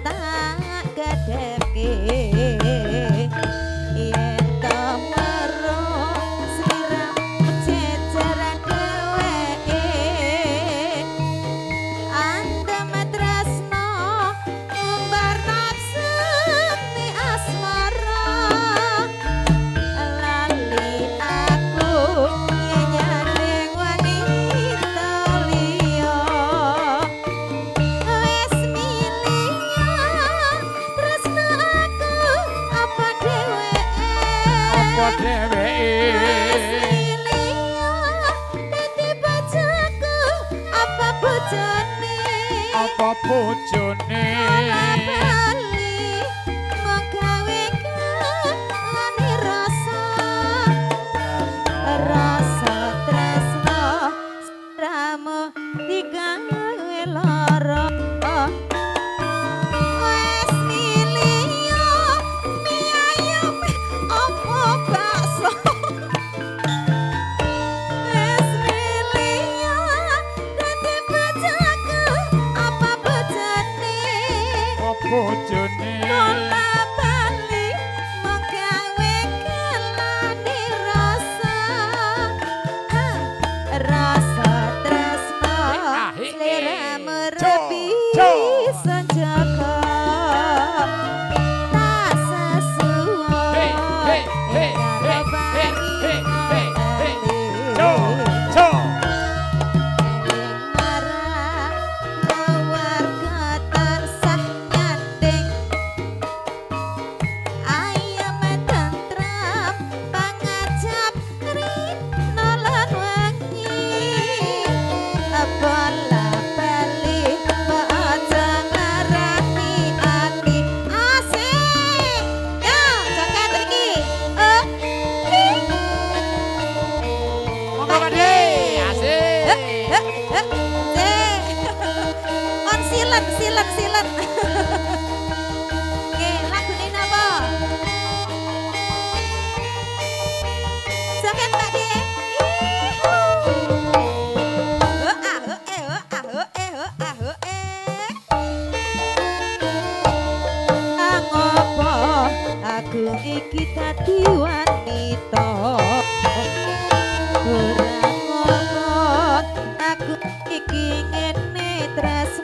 tak kedhepke yen to weruh sliramu jejer dheweke andem tresno ngumbar nafsune asmara lali aku nyanding wanita liya wis milih tresno aku apa dheweke Apa dheweke wis milih dadi bojoku apa bojone apa bojone ora bali mung gawe kelane rasa rasa tresno sliramu digawe lara wis milih mie ayam apa bakso wis milih dadi bojoku apa bojone apa bojone bola bali mung gawe kelane rasa rasa tresno sliramu Jo, jo. bisa njaga tak sesuai Hey, hey, hey, hey, hey, hey, hey, hey. Jo, jo. Marang keluarga tansah nyanding ayem tentrem pangajap rino lan wengi bola bali aja nglarani ati asik ya joget iki Monggo Pak De. Asik. On silen silen silen. Oke, lagune napa? Joget Pak De. Ihu. Ho ah ho eh ho ah ho eh ho ah ho eh. Ngopo aku iki dadi wanita ora ngono aku iki ngene tresno.